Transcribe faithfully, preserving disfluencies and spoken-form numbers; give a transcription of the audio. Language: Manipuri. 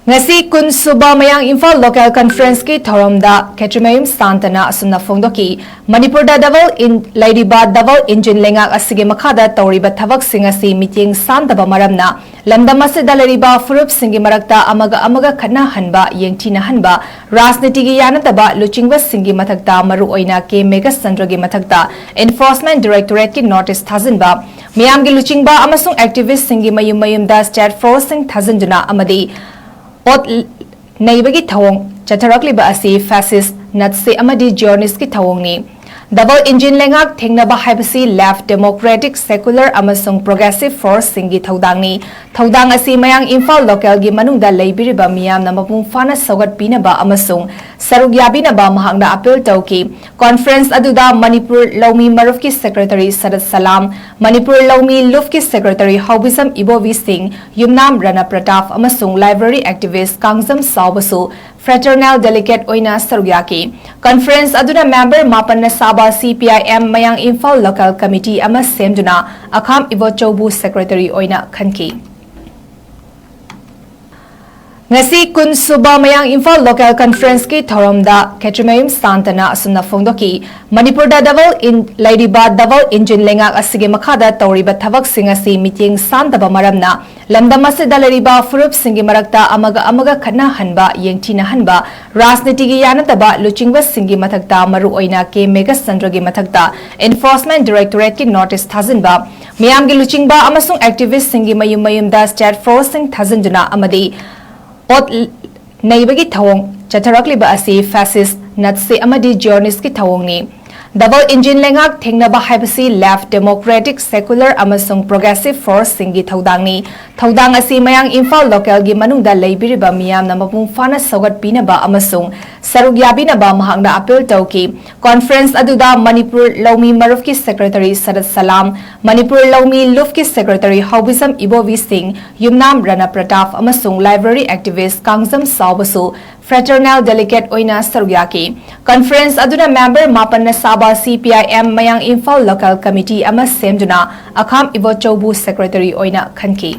ꯉꯁꯤ ꯀꯨꯟ ꯁꯨꯕ ꯃꯌꯥꯡ ꯏꯝꯐꯥꯜ ꯂꯣꯀꯦꯜ ꯀꯟꯐꯔꯦꯟꯁꯀꯤ ꯊꯧꯔꯝꯗ ꯈꯦꯇ꯭ꯔꯤꯃꯌꯨꯝ ꯁꯥꯟꯇꯅ ꯑꯁꯨꯝꯅ ꯐꯣꯡꯗꯣꯛꯈꯤ, ꯃꯅꯤꯄꯨꯔꯗ ꯗꯕꯜ ꯏꯟ-, ꯂꯩꯔꯤꯕ ꯗꯕꯜ ꯏꯟꯖꯤꯟ ꯂꯩꯉꯥꯛ ꯑꯁꯤꯒꯤ ꯃꯈꯥꯗ ꯇꯧꯔꯤꯕ ꯊꯕꯛꯁꯤꯡ ꯑꯁꯤ ꯃꯤꯠꯌꯦꯡ ꯁꯥꯟꯗꯕ ꯃꯔꯝꯅ ꯂꯝꯗꯝ ꯑꯁꯤꯗ ꯂꯩꯔꯤꯕ ꯐꯨꯔꯨꯞꯁꯤꯡꯒꯤ ꯃꯔꯛꯇ ꯑꯃꯒ ꯑꯃꯒ ꯈꯠꯅꯍꯟꯕ, ꯌꯦꯡꯊꯤꯅꯍꯟꯕ, ꯔꯥꯖꯅꯤꯇꯤꯒꯤ ꯌꯥꯅꯗꯕ ꯂꯨꯆꯤꯡꯕꯁꯤꯡꯒꯤ ꯃꯊꯛꯇ, ꯃꯔꯨꯑꯣꯏꯅ ꯀꯦ ꯃꯦꯘꯆꯟꯗ꯭ꯔꯒꯤ ꯃꯊꯛꯇ Enforcement Directorateꯀꯤ ꯅꯣꯇꯤꯁ ꯊꯥꯖꯤꯟꯕ, ꯃꯤꯌꯥꯝꯒꯤ ꯂꯨꯆꯤꯡꯕ ꯑꯃꯁꯨꯡ ꯑꯦꯛꯇꯤꯚꯤꯁ꯭ꯠꯁꯤꯡꯒꯤ ꯃꯌꯨꯝ ꯃꯌꯨꯝꯗ ꯁ꯭ꯇꯦꯠ ꯐꯣꯔꯁꯁꯤꯡ ꯊꯥꯖꯤꯟꯗꯨꯅ ꯑꯃꯗꯤ ꯑꯣꯠ ꯅꯩꯕꯒꯤ ꯊꯧꯑꯣꯡ ꯆꯠꯊꯔꯛꯂꯤꯕ ꯑꯁꯤ ꯐꯦꯁꯤꯁ꯭ꯠ, ꯅꯠꯁꯤ ꯑꯃꯗꯤ ꯖꯤꯑꯣꯅꯤꯁ꯭ꯠꯀꯤ ꯊꯧꯑꯣꯡꯅꯤ꯫ ꯗꯕꯜ ꯏꯟꯖꯤꯟ ꯂꯩꯉꯥꯛ ꯊꯦꯡꯅꯕ ꯍꯥꯏꯕꯁꯤ ꯂꯦꯐꯠ, ꯗꯦꯃꯣꯀ꯭ꯔꯦꯇꯤꯛ, ꯁꯦꯀꯨꯂꯔ ꯑꯃꯁꯨꯡ ꯄ꯭ꯔꯣꯒ꯭ꯔꯦꯁꯤꯚ ꯐꯣꯔꯁꯁꯤꯡꯒꯤ ꯊꯧꯗꯥꯡꯅꯤ꯫ ꯊꯧꯗꯥꯡ ꯑꯁꯤ ꯃꯌꯥꯡ ꯏꯝꯐꯥꯜ ꯂꯣꯀꯦꯜꯒꯤ ꯃꯅꯨꯡꯗ ꯂꯩꯕꯤꯔꯤꯕ ꯃꯤꯌꯥꯝꯅ ꯃꯄꯨꯡ ꯐꯥꯅ ꯁꯧꯒꯠꯄꯤꯅꯕ ꯑꯃꯁꯨꯡ ꯁꯔꯨꯛ ꯌꯥꯕꯤꯅꯕ ꯃꯍꯥꯛꯅ ꯑꯄꯤꯜ ꯇꯧꯈꯤ꯫ ꯀꯣꯟꯐꯔꯦꯟꯁ ꯑꯗꯨꯗ ꯃꯅꯤꯄꯨꯔ ꯂꯧꯃꯤ ꯃꯔꯨꯞꯀꯤ ꯁꯦꯀ꯭ꯔꯦꯇꯔꯤ ꯁꯔꯠ ꯁꯂꯥꯝ, ꯃꯅꯤꯄꯨꯔ ꯂꯧꯃꯤ ꯂꯨꯞꯀꯤ ꯁꯦꯀ꯭ꯔꯦꯇꯔꯤ ꯍꯥꯎꯕꯤꯖꯝ ꯏꯕꯣꯕꯤ ꯁꯤꯡ, ꯌꯨꯝꯅꯥꯝ ꯔꯅ ꯄ꯭ꯔꯇꯥꯞ ꯑꯃꯁꯨꯡ ꯂꯥꯏꯕ꯭ꯔꯦꯔꯤ ꯑꯦꯛꯇꯤꯚꯤꯁ꯭ꯠ ꯀꯥꯡꯖꯝ ꯆꯥꯎꯕꯁꯨ ꯐ꯭ꯔꯦꯇꯔꯅꯦꯜ ꯗꯦꯂꯤꯒꯦꯠ ꯑꯣꯏꯅ ꯁꯔꯨꯛ ꯌꯥꯈꯤ꯫ ꯀꯟꯐꯔꯦꯟꯁ ꯑꯗꯨꯅ ꯃꯦꯝꯕꯔ ꯃꯥꯄꯟꯅ ꯁꯥꯕ ꯁꯤ ꯄꯤ ꯑꯥꯏ ꯑꯦꯝ ꯃꯌꯥꯡ ꯏꯝꯐꯥꯜ ꯂꯣꯀꯦꯜ ꯀꯃꯤꯇꯤ ꯑꯃ ꯁꯦꯝꯗꯨꯅ ꯑꯈꯥꯝ ꯏꯕꯣꯆꯧꯕꯨ ꯁꯦꯀ꯭ꯔꯦꯇꯔꯤ ꯑꯣꯏꯅ ꯈꯟꯈꯤ꯫ ꯉꯁꯤ ꯀꯨꯟ ꯁꯨꯕ ꯃꯌꯥꯡ ꯏꯝꯐꯥꯜ ꯂꯣꯀꯦꯜ ꯀꯟꯐꯔꯦꯟꯁꯀꯤ ꯊꯧꯔꯝꯗ ꯈꯦꯇ꯭ꯔꯤꯃꯌꯨꯝ ꯁꯥꯟꯇꯅ ꯑꯁꯨꯝꯅ ꯐꯣꯡꯗꯣꯛꯈꯤ, ꯃꯅꯤꯄꯨꯔꯗ ꯗꯕꯜ ꯏꯟ-, ꯂꯩꯔꯤꯕ ꯗꯕꯜ ꯏꯟꯖꯤꯟ ꯂꯩꯉꯥꯛ ꯑꯁꯤꯒꯤ ꯃꯈꯥꯗ ꯇꯧꯔꯤꯕ ꯊꯕꯛꯁꯤꯡ ꯑꯁꯤ ꯃꯤꯠꯌꯦꯡ ꯁꯥꯟꯗꯕ ꯃꯔꯝꯅ ꯂꯝꯗꯝ ꯑꯁꯤꯗ ꯂꯩꯔꯤꯕ ꯐꯨꯔꯨꯞꯁꯤꯡꯒꯤ ꯃꯔꯛꯇ ꯑꯃꯒ ꯑꯃꯒ ꯈꯠꯅꯍꯟꯕ, ꯌꯦꯡꯊꯤꯅꯍꯟꯕ, ꯔꯥꯖꯅꯤꯇꯤꯒꯤ ꯌꯥꯅꯗꯕ ꯂꯨꯆꯤꯡꯕꯁꯤꯡꯒꯤ ꯃꯊꯛꯇ, ꯃꯔꯨꯑꯣꯏꯅ ꯀꯦ ꯃꯦꯘꯆꯟꯗ꯭ꯔꯒꯤ ꯃꯊꯛꯇ Enforcement Directorateꯀꯤ ꯅꯣꯇꯤꯁ ꯊꯥꯖꯤꯟꯕ, ꯃꯤꯌꯥꯝꯒꯤ ꯂꯨꯆꯤꯡꯕ ꯑꯃꯁꯨꯡ ꯑꯦꯛꯇꯤꯚꯤꯁ꯭ꯠꯁꯤꯡꯒꯤ ꯃꯌꯨꯝ ꯃꯌꯨꯝꯗ ꯁ꯭ꯇꯦꯠ ꯐꯣꯔꯁꯁꯤꯡ ꯊꯥꯖꯤꯟꯗꯨꯅ ꯑꯃꯗꯤ ꯑꯣꯠ ꯅꯩꯕꯒꯤ ꯊꯧꯑꯣꯡ ꯆꯠꯊꯔꯛꯂꯤꯕ ꯑꯁꯤ ꯐꯦꯁꯤꯁ꯭ꯠ, ꯅꯠꯁꯤ ꯑꯃꯗꯤ ꯖꯤꯑꯣꯅꯤꯁ꯭ꯠꯀꯤ ꯊꯧꯑꯣꯡꯅꯤ꯫ ꯗꯕꯜ ꯏꯟꯖꯤꯟ ꯂꯩꯉꯥꯛ ꯊꯦꯡꯅꯕ ꯍꯥꯏꯕꯁꯤ ꯂꯦꯐꯠ, ꯗꯦꯃꯣꯀ꯭ꯔꯦꯇꯤꯛ, ꯁꯦꯀꯨꯂꯔ ꯑꯃꯁꯨꯡ ꯄ꯭ꯔꯣꯒ꯭ꯔꯦꯁꯤꯚ ꯐꯣꯔꯁꯁꯤꯡꯒꯤ ꯊꯧꯗꯥꯡꯅꯤ꯫ ꯊꯧꯗꯥꯡ ꯑꯁꯤ ꯃꯌꯥꯡ ꯏꯝꯐꯥꯜ ꯂꯣꯀꯦꯜꯒꯤ ꯃꯅꯨꯡꯗ ꯂꯩꯕꯤꯔꯤꯕ ꯃꯤꯌꯥꯝꯅ ꯃꯄꯨꯡ ꯐꯥꯅ ꯁꯧꯒꯠꯄꯤꯅꯕ ꯑꯃꯁꯨꯡ ꯁꯔꯨꯛ ꯌꯥꯕꯤꯅꯕ ꯃꯍꯥꯛꯅ ꯑꯄꯤꯜ ꯇꯧꯈꯤ꯫ ꯀꯣꯟꯐꯔꯦꯟꯁ ꯑꯗꯨꯗ ꯃꯅꯤꯄꯨꯔ ꯂꯧꯃꯤ ꯃꯔꯨꯞꯀꯤ ꯁꯦꯀ꯭ꯔꯦꯇꯔꯤ ꯁꯔꯠ ꯁꯂꯥꯝ, ꯃꯅꯤꯄꯨꯔ ꯂꯧꯃꯤ ꯂꯨꯞꯀꯤ ꯁꯦꯀ꯭ꯔꯦꯇꯔꯤ ꯍꯥꯎꯕꯤꯖꯝ ꯏꯕꯣꯕꯤ ꯁꯤꯡ, ꯌꯨꯝꯅꯥꯝ ꯔꯅ ꯄ꯭ꯔꯇꯥꯞ ꯑꯃꯁꯨꯡ ꯂꯥꯏꯕ꯭ꯔꯦꯔꯤ ꯑꯦꯛꯇꯤꯚꯤꯁ꯭ꯠ ꯀꯥꯡꯖꯝ ꯆꯥꯎꯕꯁꯨ ꯐ꯭ꯔꯦꯇꯔꯅꯦꯜ ꯗꯦꯂꯤꯒꯦꯠ ꯑꯣꯏꯅ ꯁꯔꯨꯛ ꯌꯥꯈꯤ꯫ ꯀꯟꯐꯔꯦꯟꯁ ꯑꯗꯨꯅ ꯃꯦꯝꯕꯔ ꯃꯥꯄꯟꯅ ꯁꯥꯕ ꯁꯤ ꯄꯤ ꯑꯥꯏ ꯑꯦꯝ ꯃꯌꯥꯡ ꯏꯝꯐꯥꯜ ꯂꯣꯀꯦꯜ ꯀꯃꯤꯇꯤ ꯑꯃ ꯁꯦꯝꯗꯨꯅ ꯑꯈꯥꯝ ꯏꯕꯣꯆꯧꯕꯨ ꯁꯦꯀ꯭ꯔꯦꯇꯔꯤ ꯑꯣꯏꯅ ꯈꯟꯈꯤ꯫